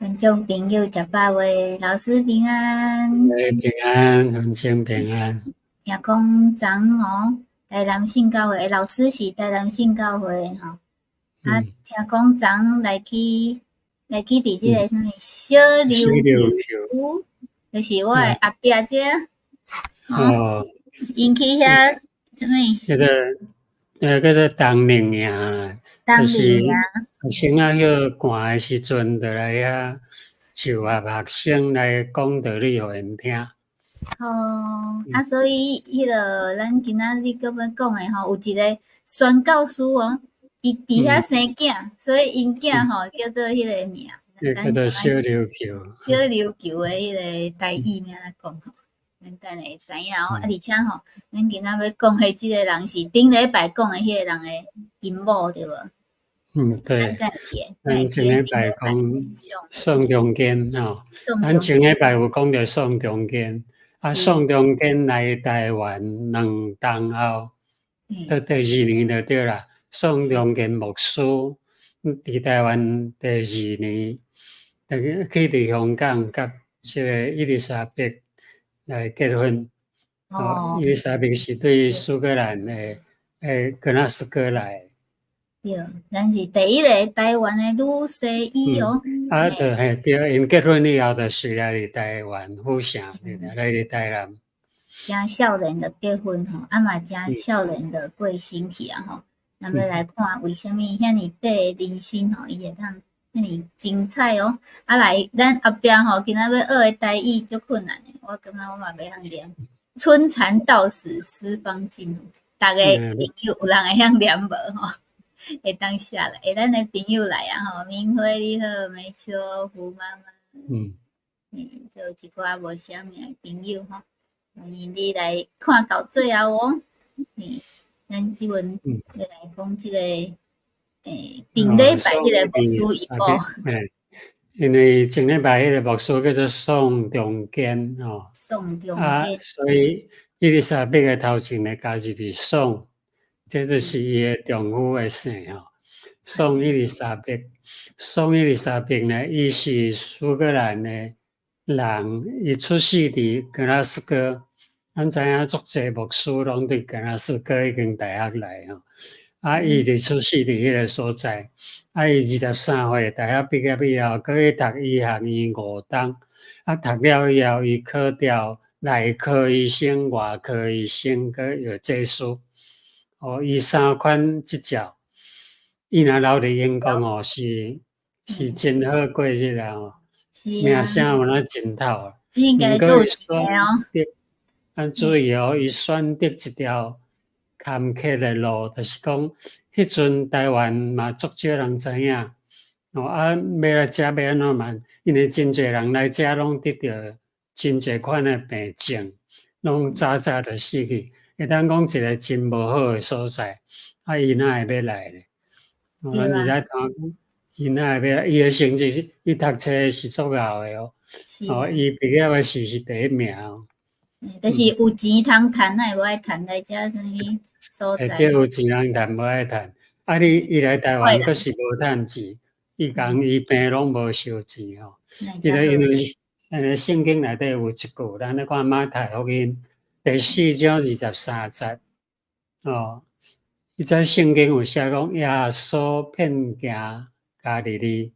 觀眾朋友食飽未？老師平安。平安，文清平安。聽講昨昏哦，台南聖教會，老師是台南聖教會的吼。啊，聽講昨昏來去佇這个啥物小琉球，就是我的後壁這。哦。𪜶去遐啥物？叫做冬令營啦，就是學生仔歇寒的時陣，就來遐就學學生來講道理予𪜶聽。哦，啊，所以彼个咱今仔日閣欲講的吼，有一个宣教師哦，伊佇遐生囝，所以𪜶囝吼叫做彼个名。叫做小琉球。小琉球的彼个台語名來講吼，咱等下會知影哦。啊，而且吼，咱今仔欲講的這个人是頂禮拜講的彼个人的𪜶某對無？嗯，對。咱前禮拜講宋中堅吼，咱前禮拜有講著宋中堅，啊，宋中堅來台灣2冬後，到第二年就對啦。宋中堅牧師佇台灣第二年，去佇香港佮這个伊麗莎白來結婚。哦，伊麗莎白是對蘇格蘭的格拉斯哥來。對，咱是第一个台灣的女西醫哦。啊，對，嘿，對，𪜶結婚以後就隨來佇台灣府城，來佇台南。誠少年就結婚吼，啊嘛誠少年就過身去啊吼。咱欲來看為啥物遐爾短的人生吼，伊會通遐爾精彩哦。啊來，咱後壁吼，今仔欲學的台語足困難的，我感覺我嘛袂曉念。春蠶到死絲方盡，逐个朋友有人會曉念無吼？會當寫來，欸，咱的朋友來啊吼，明輝你好，美秋胡媽媽，就有一寡無寫名的朋友吼，歡迎你來看到最後哦。咱這陣欲來講這个，頂禮拜彼个牧師伊某。因為前禮拜彼個牧師叫做宋中堅吼，宋中堅，所以伊麗莎白的頭前呢加一字宋，這就是伊的丈夫的姓吼。宋伊麗莎白，宋伊麗莎白呢，伊是蘇格蘭的人，伊出世佇格拉斯哥。咱知影足濟牧師攏佇格拉斯哥彼間大學來吼。啊，伊就出世佇彼个所在。啊，伊23歲大學畢業以後，閣去讀醫學院5冬。啊，讀了以後，伊考著內科醫生、外科醫生，閣藥劑師。哦，伊三款執照。伊若留佇英國哦，是真好過日啊！吼，名聲有哪真透。應該做一个哦。咱注意哦，伊選擇一條坎坷的路，就是講，彼陣台灣嘛足少人知影，哦啊，欲來遮欲按怎嘛？因為真濟人來遮攏得著真濟款的病症，攏早早就死去。會當講一個真無好的所在，啊，伊哪會欲來咧？咱而且講，伊哪會欲來？伊的成績是，伊讀冊是足𠢕的哦。哦，伊畢業的時是第一名哦。就是有錢通趁，哪會無愛趁來遮啥物所在？對，有錢通趁，無愛趁。啊，你伊來台灣閣是無趁錢，伊共醫病攏無收錢吼。伊就因為聖經內底有一句，咱咧看馬太福音第四章23節哦。彼節聖經有寫講耶穌遍行加利利，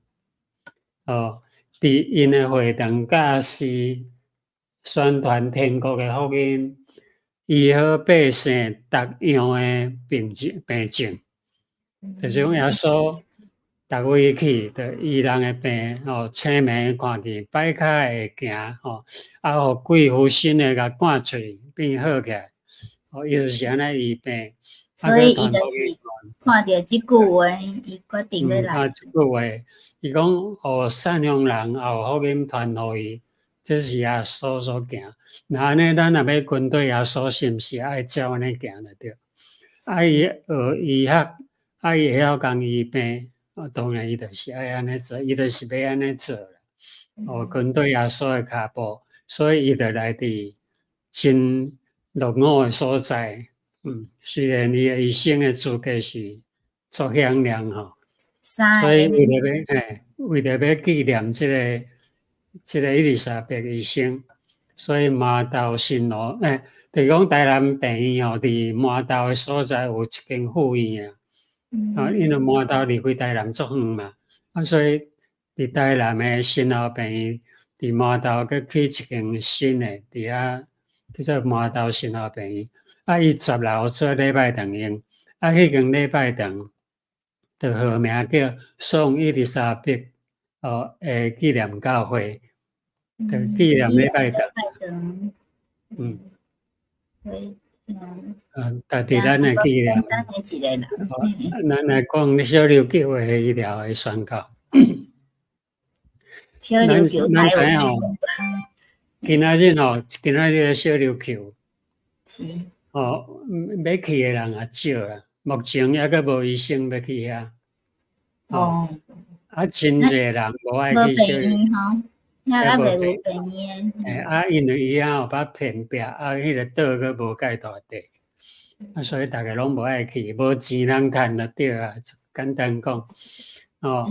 哦，佇𪜶的會堂教示，宣傳天國的福音，醫好百姓逐樣的病症，病症，就是講耶穌逐位去，就醫人的病，吼，青盲看見，跛跤會行，吼，啊，予鬼附身的共趕出去，變好起來，哦，伊就是按呢醫病。所以伊就是看著這句話，伊決定欲來。啊，這句話，伊講予善良人也有福音傳予伊。這是耶穌所行，若按呢，咱若欲跟綴耶穌，是毋是愛照按呢行就對？啊，伊學醫學，啊，伊會曉共醫病，啊，當然伊就是愛按呢做，伊就是欲按呢做啦。哦，跟綴耶穌的跤步，所以伊就來佇真落伍的所在。雖然伊的醫生的資格是足響亮吼。所以為著欲嘿，為著欲紀念這個伊麗莎白醫生，所以麻豆新羅就是講台南病院吼，佇麻豆的所在有一間附院啊。啊，因為麻豆離開台南足遠嘛，啊，所以佇台南的新後病院，佇麻豆閣起一間新的，佇遐叫做麻豆新後病院。啊，伊10樓做禮拜堂用，啊，彼間禮拜堂就號名叫宋伊麗莎白哦的紀念教會，就紀念禮拜堂。對，但佇咱的紀念。咱的一個人。咱來講小琉球的醫療的宣教。小琉球咱知影吼，今仔日吼，今仔日小琉球哦，欲去的人也少啦，目前猶閣無醫生欲去遐。啊，真濟人無愛去小琉球。遐猶袂無病院。啊，因為伊遐有較偏僻，啊，彼個島閣無蓋大塊，啊，所以逐家攏無愛去，無錢通趁就對啊，簡單講，哦，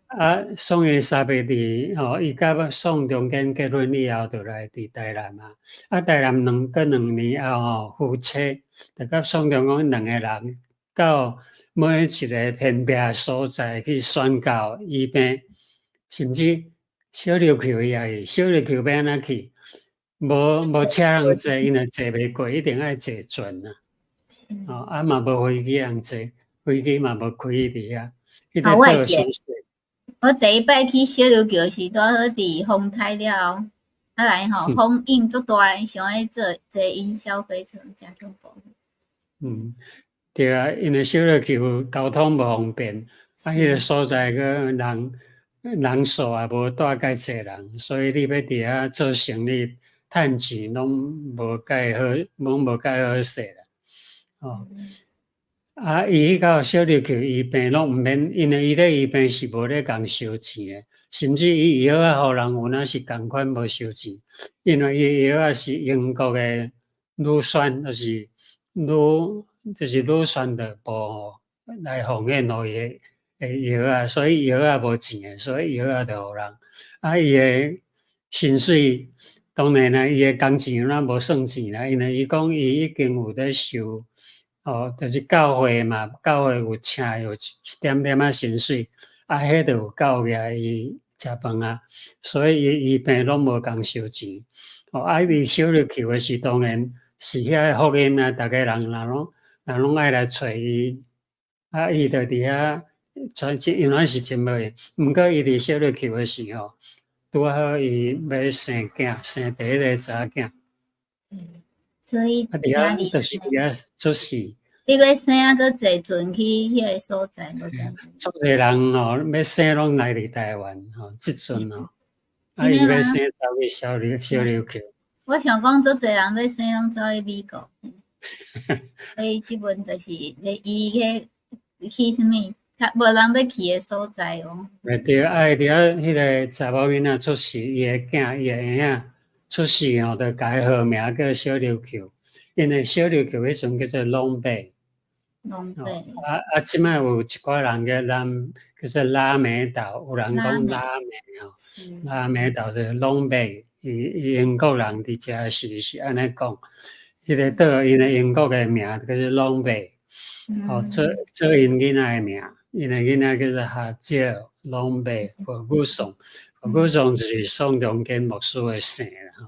啊，宋伊麗莎白佇吼，伊佮宋仲堅結婚以後，就來佇台南啊，啊，台南過2年後吼，夫妻就佮宋仲堅兩個人到每一個偏僻的所在去宣教醫病，甚至小琉球伊也去，小琉球欲按怎去？無車通坐，因為坐袂過，一定愛坐船啊。哦，啊嘛無飛機通坐，飛機嘛無開佇遐。彼個島傷細。我第一擺去小琉球時，拄好佇風颱了後，啊來吼，風湧足大，想欲坐雲霄飛車，誠恐怖。嗯，對啊，因為小琉球交通無方便，啊，彼個所在閣人數也無帶蓋濟人，所以你欲佇遐做生意、趁錢攏無蓋好，攏無蓋好勢啦。哦，啊，伊去到小琉球醫病攏毋免，因為伊咧醫病是無咧共收錢的，甚至伊藥仔予人有影是仝款無收錢，因為伊藥仔是英國的女宣，就是女宣道部來奉獻予伊的藥仔，所以藥仔無錢的，所以藥仔就予人。啊，伊的薪水當然啦，伊的工錢若無算錢啦，因為伊講伊已經有咧收。哦，就是教會嘛，教會有請有一點點仔薪水，啊，彼就有夠額伊食飯啊，所以伊醫病攏無共收錢。哦，啊，伊小琉球的是當然是遐個福音啊，逐家人攏愛來揣伊，啊，伊就佇遐傳，因為是真無閒。毋過伊佇小琉球的時候，拄好伊欲生囝，生第一個查某囝。所以，啊，佇遐就是佇遐出世。你欲生啊，閣坐船去彼個所在，無簡單。足濟人吼，欲生攏來佇台灣吼，這陣吼，啊，伊欲生走去小琉球。我想講，足濟人欲生攏走去美國，所以這陣就是咧，伊彼去啥物，較無人欲去的所在哦。對，啊，佇遐彼個查某囡仔出世，伊的囝，伊的嬰仔出世吼，就共伊號名叫小琉球，因為小琉球彼陣叫做 Long Bay。 Long Bay。啊啊！這擺有一寡人叫南，叫做拉美島，有人講拉美吼，拉美島就是 Long Bay，伊英國人佇遮是按呢講，彼個島𪜶的英國的名叫做 Long Bay，哦，做𪜶囡仔的名，𪜶的囡仔叫做哈吉爾 Long Bay 佛古松，佛古松就是宋仲堅牧師的姓啦吼，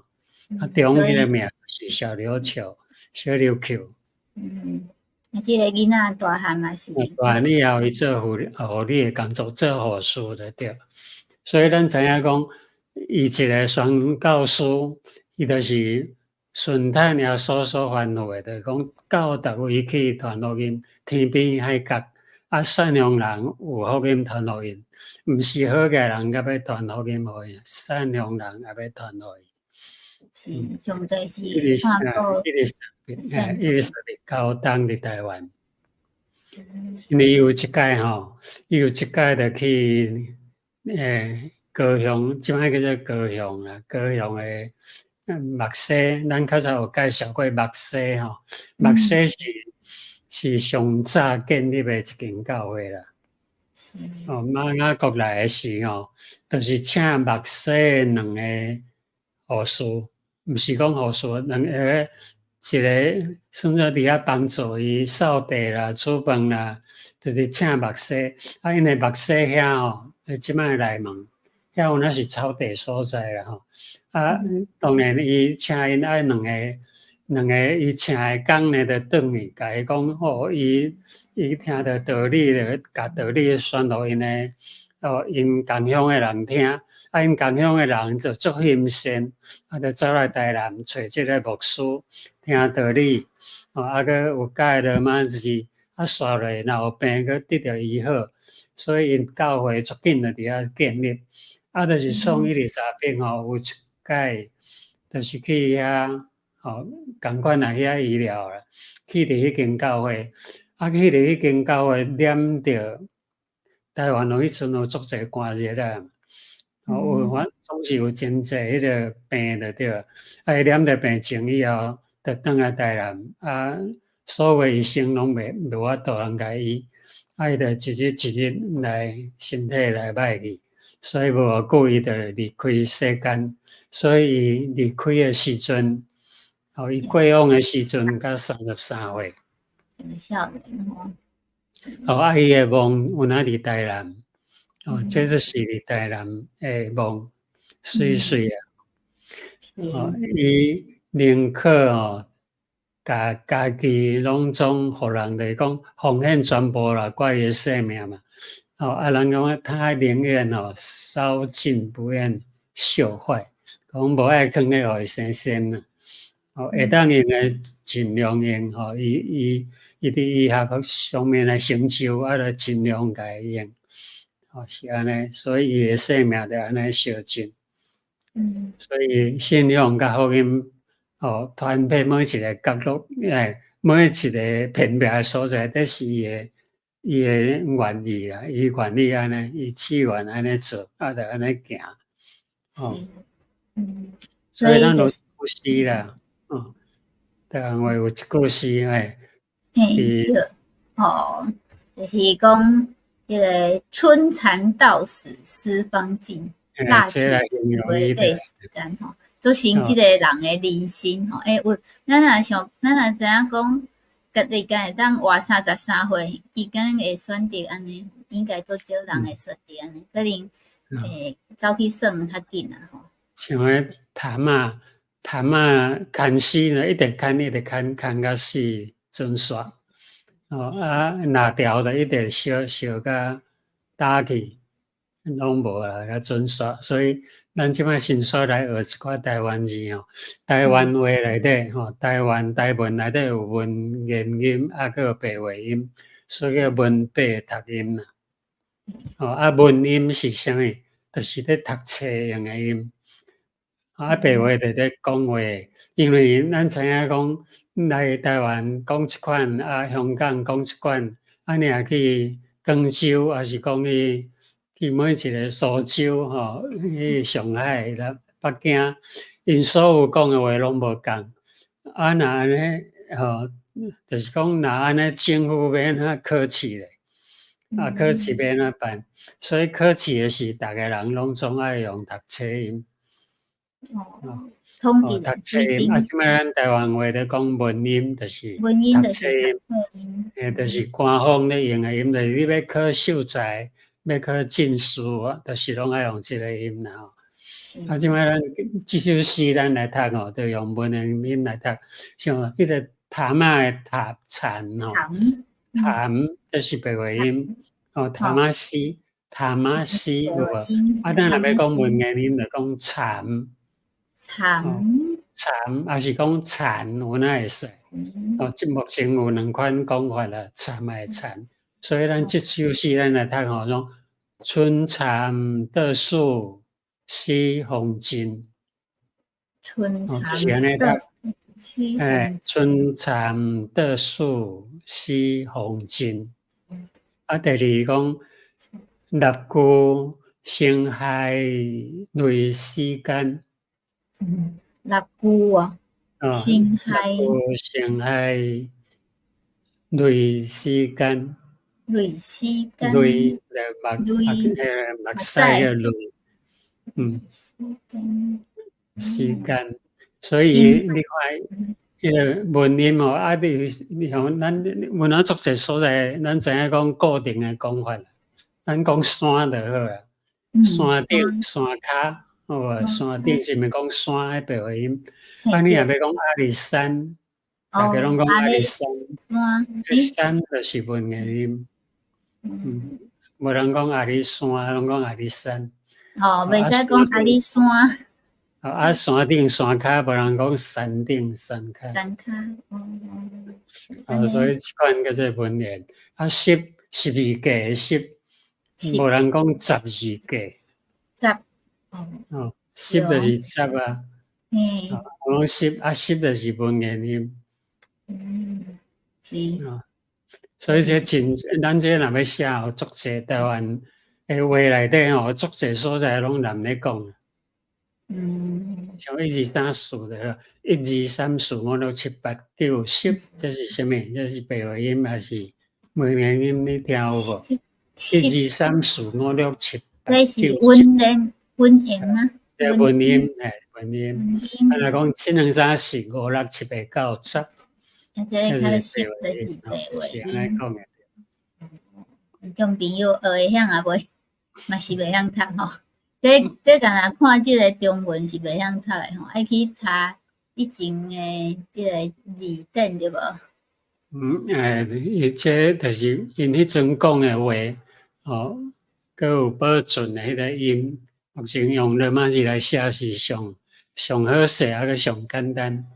啊，中彼個名是小琉球，小琉球。嗯，啊，這個囡仔大漢嘛是。大漢以後，伊做護理的工作，做護士就對。所以咱知影講，伊一個宣教師，伊就是順趁耶穌所吩咐的，就是講到逐位去傳福音，天邊海角，啊，善良人有福音傳予𪜶，毋是好額人閣欲傳福音予𪜶，善良人也欲傳予𪜶。是，上帝是看顧伊是高當佇台灣，因為伊有一擺吼，伊有一擺就去高雄，這擺叫做高雄啦，高雄的木西，咱較早有介紹過木西吼，木西是上早建立的一間教會啦。哦，瑪雅國來的時吼，就是請牧師兩个護士，毋是講護士，兩个一个算做佇遐幫助伊掃地啦、煮飯啦，就是請牧師。啊，𪜶的牧師遐吼，這擺內門，遐有影是草地所在啦吼。啊，當然伊請𪜶愛兩个，兩个伊請的工呢，就轉去共伊講，吼，伊聽著道理，就共道理宣予𪜶的，哦，𪜶仝鄉的人聽，啊，𪜶仝鄉的人就足欣羨，啊，就走來台南揣這个牧師聽道理，哦，啊，閣有教羅馬字，啊，煞落若有病，閣得著醫好，所以𪜶教會足緊就佇遐建立，啊，就是創伊麗莎白吼，有一擺就是去遐，吼，仝款來遐醫療啦，去佇彼間教會，啊，去佇彼間教會染著台灣有彼陣有足濟寒熱啊，哦，有反總是有真濟彼个病就對，啊，伊染著病情以後，就轉來台南，啊，所有醫生攏袂無法度通共醫，啊，伊就一日一日來身體來歹去，所以無偌久伊就離開世間，所以伊離開的時陣，哦，伊過往的時陣才33歲。真少年吼。哦，啊，伊的墓有影佇台南，哦，這就是佇台南的墓，媠媠啊。哦，伊寧可哦，共家己攏總予人就是講奉獻全部啦，掛伊的性命嘛。哦，啊，人講他寧願哦燒盡不願朽壞，講無愛囥咧予伊生鉎啦。哦，會當用的盡量用，吼，伊伊伊佇醫學上面的成就，啊，就盡量共伊用，哦，是按呢，所以伊的生命就按呢燒盡。所以信仰佮福音，哦，傳遍每一个角落，欸，每一个偏僻的所在，這是伊的願意啊，伊願意按呢，伊志願按呢做，啊，就按呢行。哦，所以咱有故事啦，哦，台灣話有一句詩，欸，嘿，對，哦，就是講這个春蠶到死絲方盡，蠟燭袂短時間吼，組成這个人的人生吼。欸，有咱若想，咱若知影講，家己敢會當活33歲，伊敢會選擇按呢？應該足少人會選擇按呢，可能會走去算較緊啊吼。像彼潭仔，潭仔牽絲呢，一直牽一直牽，牽甲死準煞。哦啊，蠟條就一直燒燒甲焦去，攏無啦，共準煞。所以咱這擺先煞來學一寡台灣字吼，台灣話內底吼，台灣台文內底有文言音，啊，閣有白話音，所以叫文白讀音啦。哦，啊，文音是啥物？就是咧讀冊用的音。啊，白話就咧講話，因為咱知影講來台灣講一款，啊，香港講一款，啊，你若去廣州，抑是講去每一个蘇州吼，去上海啦、北京，𪜶所有講的話攏無仝。啊，若按呢吼，就是講若按呢政府欲按怎考試咧？啊，考試欲按怎辦？所以考試的時，逐个人攏總愛用讀冊音。哦，統一讀冊音。啊，這擺咱台灣話咧講文音，就是文音讀冊音，欸，就是官方咧用的音，就是你欲考秀才，欲考進士啊，就是攏愛用這个音啦吼。啊，這擺咱這首詩咱來讀吼，就用文言音來讀，像彼个潭仔的潭蠶吼，潭這是白話音，哦，潭仔絲，潭仔絲有無？啊，咱若欲講文言音，就講蠶。蠶，蠶，抑是講蠶，有影會使。哦，這目前有兩款講法啦，蠶抑是蠶。所以咱這首詩咱來讀吼，講春蠶得粟絲方盡。春蠶得絲，欸，春蠶得粟絲方盡。啊，第二講蠟具成害累世間。蠟具啊，成害，成害累世間。淚時間，淚目，迄個目屎個淚，時間，所以你看，彼個文音吼，啊，你像咱阮啊足濟所在，咱知影講固定的講法，咱講山就好啊，山頂、山跤，好無？山頂是毋是講山的白話音？啊，你若欲講阿里山，大家攏講阿里山，山就是文言音，無人講阿里山，攏講阿里山。哦，袂使講阿里山。啊，山頂山跤，無人講山頂山跤。山跤，哦。啊，所以這款叫做文言。啊，十字架的十，無人講十字架。十。哦，十就是十啊。講十啊，十就是文言音。是。所以這真，咱這若欲寫哦，足濟台灣的話內底吼，足濟所在攏難咧講。像一二三四的，一二三四五六七八九十，這是啥物？這是白話音還是文言音？你聽有無？一二三四五六七八九這是文言文言嗎？對，文音，嘿，文音。啊，若講一兩三四五六七八九十，啊，這較熟就是白話音。觀眾朋友學會曉啊袂？嘛是袂曉讀吼。這敢若看這個中文是袂曉讀的吼，愛去查以前的這個字典對無？嗯，欸，這就是𪜶彼陣講的話，哦，閣有保存的彼個音，目前用羅馬字來寫是上上好勢，抑閣上簡單。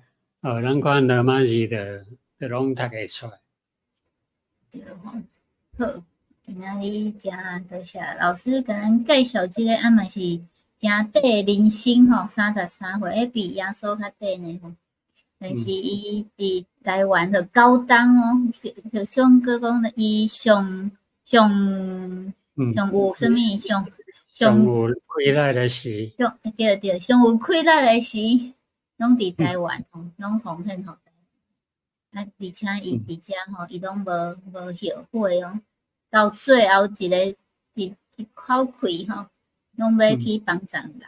哦，咱看羅馬字就攏讀會出來。對吼，好。今仔日誠多謝老師共咱介紹這個，啊嘛是誠短的人生吼，33歲，欸比耶穌較短呢吼。但是伊佇台灣的高當哦，就上閣講伊上上上有啥物上上有氣力的時，上對對，上有氣力的時，攏佇台灣吼，攏奉獻予台灣。啊，而且伊佇遮吼，伊攏無後悔哦。到最後一个一口氣吼，攏欲去幫助人。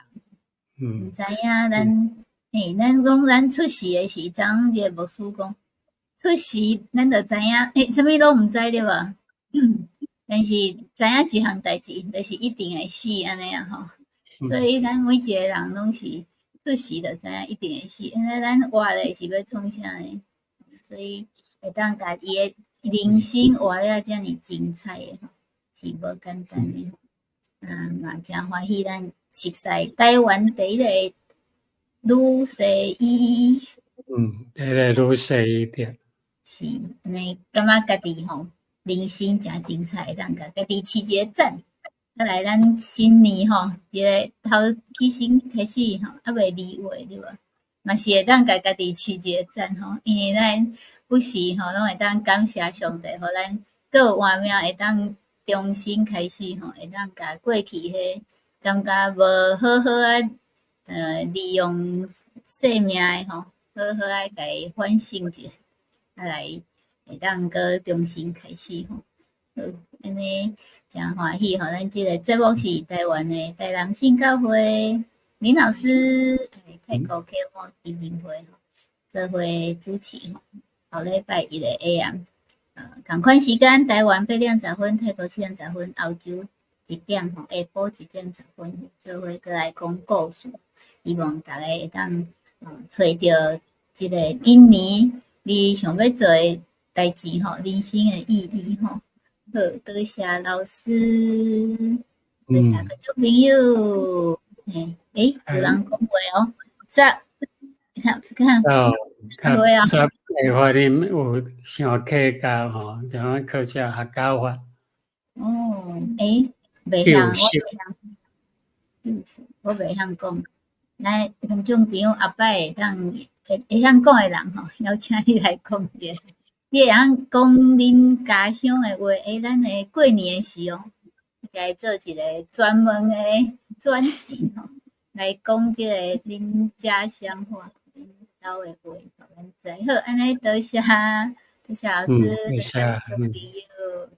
毋知影咱，欸，咱講咱出世的時陣，這個牧師講，出世咱就知影，欸，啥物攏毋知對無？但是知影一項代誌，就是一定會死按呢啊吼。所以咱每一個人攏是出世就知影一定會死，按呢咱活咧是欲創啥呢？所以會當共伊的人生活了遮爾精彩的吼，是無簡單的。啊，嘛誠歡喜咱熟似台灣第一個女西醫。嗯，第一個女西醫對。是，按呢感覺家己吼，人生誠精彩，會當共家己揤一個讚。啊來，咱新年吼，一個頭起先開始吼，猶未2月對無？嘛是會當共家己揤一個讚吼，因為咱不時吼，攏會當感謝上帝，予咱閣有活命，會當重新開始吼，會當共過去彼感覺無好好仔，利用生命的吼，好好仔共伊反省一下，啊來會當閣重新開始吼。好，按呢誠歡喜吼，咱這個節目是台灣的台南聖教會林老師，泰國啟蒙基金會吼，做伙主持吼。後禮拜一的下暗，仝款時間，台灣8點10分，泰國7點10分，歐洲一點吼，下晡1點10分，做伙閣來講故事。希望大家會當揣著這個今年你想欲做的代誌吼，人生的意義吼。好，多謝老師，多謝觀眾朋友。欸，欸，有人講話哦，十，看看，對啊，十的發音有像客家吼，像客家客家話。哦，欸，袂曉，我袂曉，我袂曉講。來，觀眾朋友後擺會當會曉講的人吼，邀請你來講者。你會曉講恁家鄉的話，欸，咱的過年的時候，該做一個專門的專輯吼，來講這個恁家鄉話，恁兜的話，予咱知。好，按呢多謝，多謝老師，多謝觀眾朋友。